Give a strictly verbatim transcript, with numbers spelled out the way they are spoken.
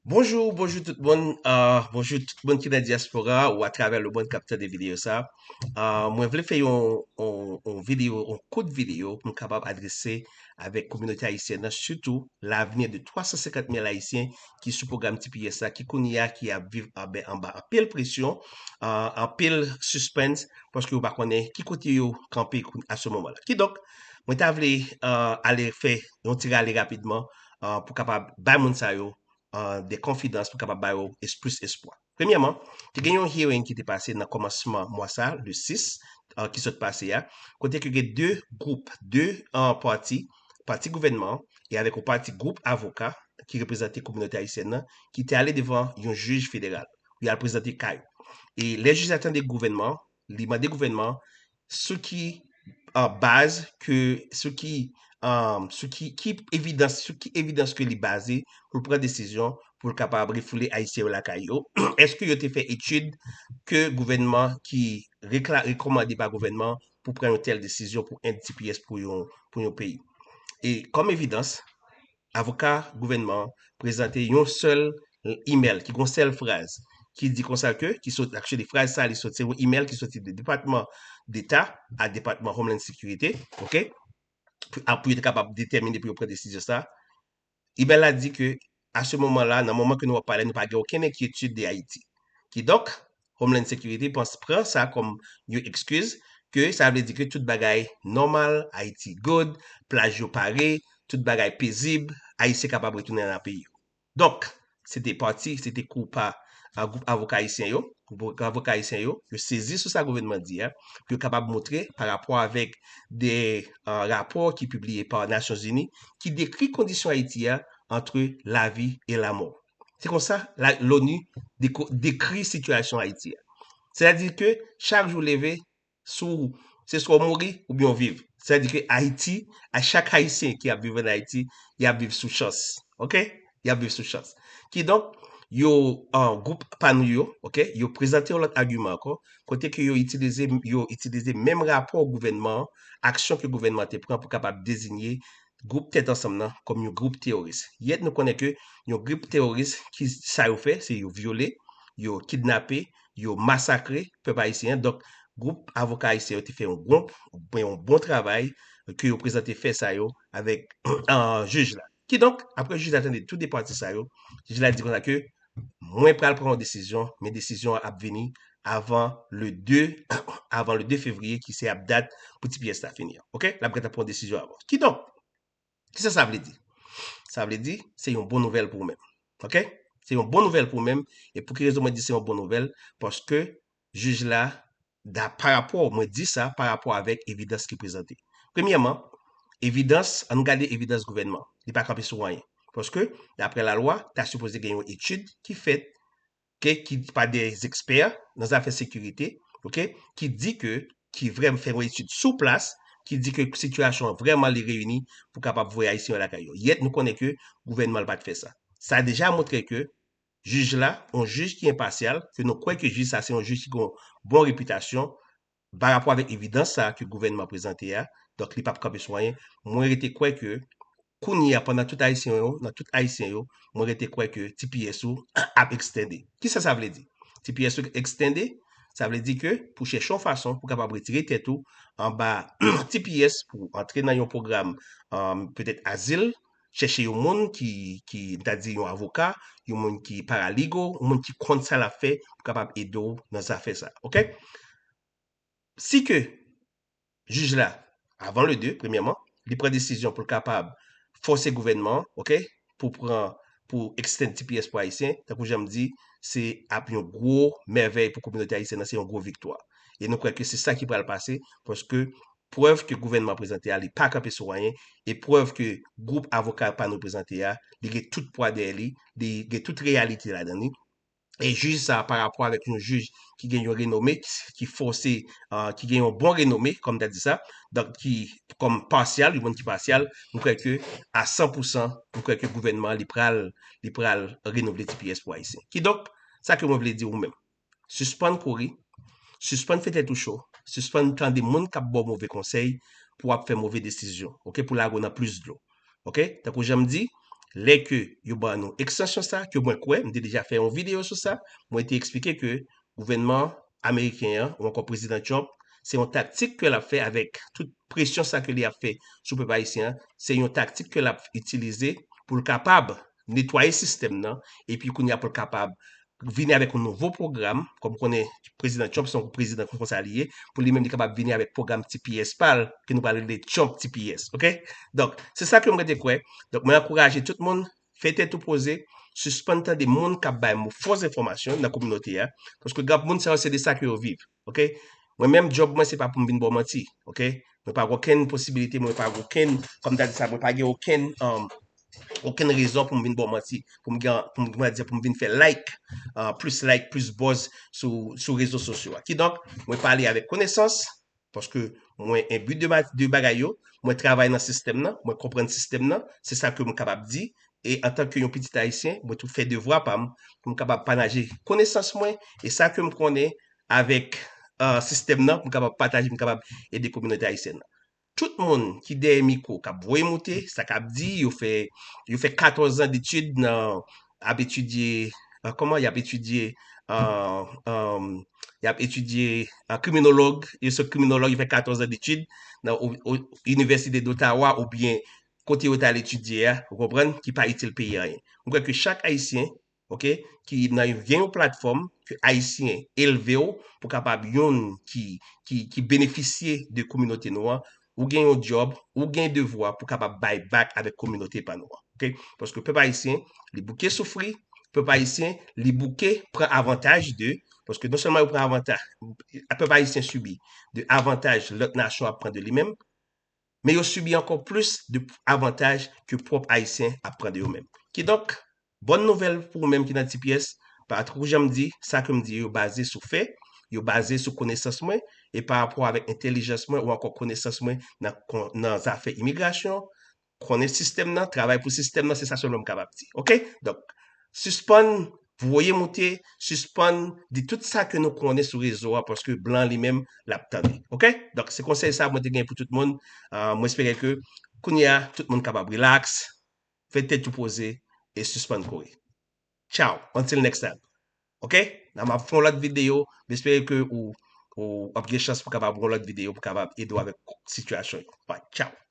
Bonjou, bonjou tout moun, uh, bonjou tout moun ki nan dyaspora ou atravè lemonn k ap tande videyo sa. Uh, mwen vle fè yon, yon, yon videyo, yon kout videyo pou m kapab adrese avèk kominote ayisyèn nan, sitou lavni de twa san senkant mil Ayisyen ki sou pwogram T P S la, ki kounye a ki ap viv anba, anba anpil presyon, uh, anpil suspense, paske yo pa konnen ki kote yo kanpe a se moman la. Kidonk, mwen ta vle uh, ale fè yon ti rale rapidman uh, pou kapab bay moun sa yo uh, de konfidans, pou kapab ba yo es, plis espwa. Premyèman, te gen yon hearing ki te pase nan kòmansman mwa sa, le sis, uh, ki sot pase a, kote ke gen de gwoup, de uh, pati, pati gouvènman e avèk yon pati gwoup avoka ki reprezante kominote ayisyèn nan, ki te ale devan yon jij federal pou y al prezante ka yo. E lè jij la tande gouvènman, li mande gouvènman sou ki uh, baz ke, sou ki, um, sou ki, ki evidans, sou ki evidans ke li baze pou l pran desizyon pou l kapab refoule Ayisyen yo lakay yo. Èske yo te fè etid ke gouvènman ki rekla, rekòmande pa gouvènman pou pran yon tèl desizyon pou end T P S pou yon, pou yon peyi? E kòm evidans, avoka gouvènman an prezante yon sèl email ki gon sèl fraz ki di konsa ke, ki sot, actually, fraz sa li sot, se yon email ki soti de Depatman Deta a Depatman Homeland Security, ok? Pou, a, pou yo te kapab detèmine pou yo pran desizyon sa. Email la di ke, a se moman la, nan moman ke nou ap pale, nou pa gen okenn enkyetid de Ayiti. Kidonk, Homeland Security pran sa kòm yon ekskiz ke sa vle di ke tout bagay nòmal, Ayiti good, plaj yo pare, tout bagay pezib, Ayisyen kapab retounen nan peyi yo. Donk, se te pati, se te kou pa uh, gwoup avoka ayisyen yo, gwoup avoka ayisyen yo, yo sezi sou sa gouvènman di a, pou yo kapab montre pa rapò avèk de uh, rapò ki pibliye pa Nasyonzini, ki dekri kondisyon Ayiti a antre lavi e lamò. Se konsa la, l'ONU deko, dekri sitiyasyon Ayiti a. Sètadi ke chak jou leve, sou, se swa w mouri oubyen w viv. Sètadi ke Ayiti, a chak Ayisyen ki ap viv ann Ayiti, y ap viv sou chans. Ok? Y ap viv sou chans. Kidonk, yo, uh, gwoup pa nou yo, ok, yo prezante yon lòt agiman ankò, kote ke yo itilize, yo itilize menm rapò gouvènman an, aksyon ke gouvènman an te pran pou kapab dezinye gwoup Tèt Ansanm nan kòm yon gwoup teworis. Yèt nou konnen ke yon gwoup teworis, ki sa yo fè, se yo vyole, yo kidnape, yo masakre pèp ayisyen an. Donk, gwoup avoka ayisyen yo te fè yon bon, yon bon travay ke yo prezante fè sa yo avèk uh, jij la. Kidonk, apre jij la tande tou de pati sa yo, jij la di konsa ke mwen pral pran yon desizyon, men desizyon an ap vini avan le de, avan le de fevriye, ki se ap dat pou T P S la fini an. Ok? L ap gentan pran desizyon avan. Kidonk, kisa sa vle di? Sa vle di, se yon bon nouvèl pou ou menm. Ok? Se yon bon nouvèl pou ou menm. E pou ki rezon mwen di se yon bon nouvèl? Paske jij la, da, pa rapò, mwen di sa pa rapò avèk evidans ki prezante. Premyèman, evidans, ann gade evidans gouvènman. Li pa kanpe sou anyen. Paske, daprè lalwa, ta sipoze gen yon etid ki fèt, ok, ki pa de ekspè nan zafè sekirite, ok, ki di ke, ki vrèman fè yon etid sou plas, ki di ke sitiyasyon an vrèman li reyini pou kapab voye Ayisyen yo lakay yo. Yèt nou konnen ke gouvènman an pa t fè sa. Sa deja montre ke jij la, yon jij ki enpasyal, ke nou kwè ke jij sa se yon jij ki gen yon bon repitasyon, pa rapò avèk evidans sa ke gouvènman an prezante a, donk li p ap kanpe sou anyen. Mwen rete kwè ke kounye a, pandan tout Ayisyen yo, nan tout Ayisyen yo, mwen rete kwè ke T P S ou ap ekstande. Kisa sa vle di? T P S ou ekstande, sa vle di ke pou chèche yon fason pou kapab retire tèt ou anba T P S, pou antre nan yon pwogram, um, petèt azil, chèche yon moun ki, ki, m ta di yon avoka, yon moun ki paralegal, yon moun ki konn sa l ap fè pou kapab ede w nan zafè sa. Ok? Si ke jij la, avan le de, premyèman, li pran desizyon pou l kapab fòse gouvènman an, ok, pou pran, pou extend T P S pou Ayisyen, tankou jan m di, se ap yon gwo mèvèy pou kominote ayisyèn nan, se yon gwo viktwa. E nou kwè ke se sa ki pral pase, paske prèv ke gouvènman an prezante a, li pa kanpe sou anyen, e prèv ke gwoup avoka pa nou prezante a, li gen tout pwa dèyè li, li gen tout reyalite ladan li. E jij sa, pa rapò avèk yon jij ki gen yon renome, ki, ki fòse, ah, ki gen yon bon renome, kòm m ta di sa, donk ki, kòm pasyal, yon moun ki pasyal, m kwè ke a san pou san, m kwè ke gouvènman an, li pral, li pral renouvle T P S pou Ayisyen. Kidonk, sa ke mwen vle di ou menm, sispann kouri, sispann fè tèt ou cho, sispann tande moun k ap ba w move konsèy pou w ap fè move desizyon, ok, pou lage w nan plis dlo. Ok? Tankou jan m di, lè ke yo ban nou ekstansyon sa, ke mwen kwè, m te deja fè yon videyo sou sa, mwen te eksplike ke gouvènman ameriken an, ou ankò prezidan Trump, se yon taktik ke l ap fè avèk tout presyon sa ke li ap fè sou pèp ayisyen an, se yon taktik ke l ap itilize pou l kapab netwaye sistèm nan, epi kounye a pou l kapab vini avèk yon nouvo pwogram, kòm konnen prezidan Trump se yon prezidan konsa li ye, pou li menm li kapab vini avèk pwogram T P S pa l, ke nou pral rele Trump T P S, oke? Donk, se sa ke mwen te kwè. Donk, mwen ankouraje tout moun, fè tèt ou poze, sispann tande moun k ap bay mo fòs enfòmasyon nan kominote a, paske granmoun sa yo se de sa ke yo viv, oke? Mwen menm, djòb mwen, se pa pou m vin ba w manti, oke? Mwen pa gen okenn posibilite, mwen pa gen okenn, kòm ta di sa, mwen pa gen okenn, um, okenn rezon pou m vin ba w manti, pou m gen, pou m, kòman di, pou m vin fè like, uh, plis like, plis buzz sou, sou rezo sosyo a. Kidonk, mwen pale avèk konesans, paske mwen enbi de, ma- de bagay yo, mwen travay nan sistèm nan, mwen konprann sistèm nan, se sa ke m kapab di, e antanke yon pitit ayisyen, mwen tou fè devwa pa m, pou m kapab pataje konesans mwen, e sa ke m konnen avèk, uh, sistèm nan, pou m kapab pataje, pou m kapab ede kominote ayisyèn nan. Tout moun ki dèyè mikwo k ap voye moute, sa k ap di, yo fè, yo fè katòz an detid nan, ap etidye, uh, kòman y ap etidye, uh, um, y ap etidye, uh, kriminolog, yo se kriminolog, yo fè katòz an detid nan o- o- Inivèsite d'Ottawa oubyen kote yo t al etidye a, ou konprann, ki pa itil peyi anyen. Mwen kwè ke chak ayisyen, oke, ki nan yon, gen yon platfòm ke ayisyen elve w pou kapab youn ki, ki, ki benefisye de kominote nou an, ou gen yon djòb, ou gen devwa pou kapab bay back avèk kominote pa nou an, oke? Paske pèp ayisyen, li bouke soufri, pèp ayisyen, li bouke pran avantaj de, paske non sèlman yo pran avantaj, pèp ayisyen sibi de avantaj lòt nasyon ap pran de li menm, men yo sibi ankò plis de avantaj ke pwòp ayisyen ap pran de yo menm. Kidonk, bòn nouvèl pou ou menm ki nan T P S, pa twò janm di, sa ke m di yo baze sou fè, yo baze sou konesans mwen, e pa rapò avèk entèlijans mwen ou ankò konesans mwen nan, kon- nan zafè imigrasyon, konnen sistèm nan, travay pou sistèm nan, se sa sèlman m kapab di. Oke? Donk, sispann voye moute, sispann di tout sa ke nou konnen sou rezo a, paske blan li menm, l ap tande. Oke? Donk, se konsèy sa mwen te gen pou tout moun. Ah, mwen espere ke kounye a, tout moun kapab relax, fè tèt ou poze, e sispann kouri. Ciao, until next time. Oke? Nan m ap fè yon lòt videyo, m espere ke ou, ou ap gen chans pou kapab yon lòt videyo, pou kapab ede w avèk sitiyasyon yo. Bye, ciao.